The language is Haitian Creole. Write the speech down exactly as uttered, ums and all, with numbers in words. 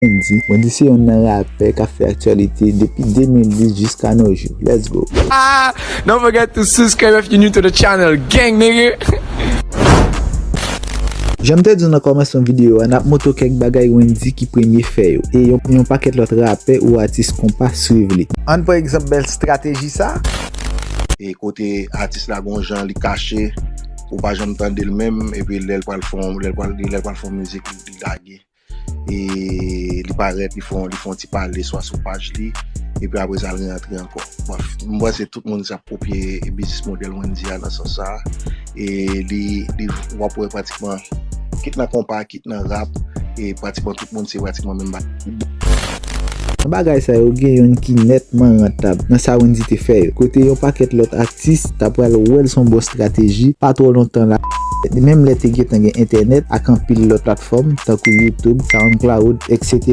Wendy. Wendy se yonn nan rapè k ap fè aktyalite depi de mil dis jiska nos jours. Let's go. Ah, don't forget to subscribe if you're new to the channel, gang nigga. Jan m te di w nan kòmansman videyo a, n ap montre w kèk bagay Wendy ki premye fè yo, e yon, yon pakèt lòt rapè ou atis konpa swiv li. Ann pran egzanp bèl estrateji sa. E kote atis la gon jan li kache, ou pa janm tande l menm, epi lè l pral fè yon, lè l pral, lè l pral fè yon mizik, li, li lage. E li parèt, li fè yon, li fè yon ti pale swa sou paj li, epi apre sa l rantre ankò. Bon, m panse tout moun sa ap kopye business model Wendy a nan sans sa. E li, li w ap wè pratikman, kit nan konpa, kit nan rap, e pratikman tout moun se pratikman menm bagay. Nan bagay sa yo, gen youn ki nètman rantab nan sa Wendy te fè yo. Kote yon pakèt lòt atis ta pral wè l se yon bon estrateji, pa twò lontan la. Menm lè te gentan gen entènèt ak anpil lòt platfòm, tankou YouTube, SoundCloud, et cetera.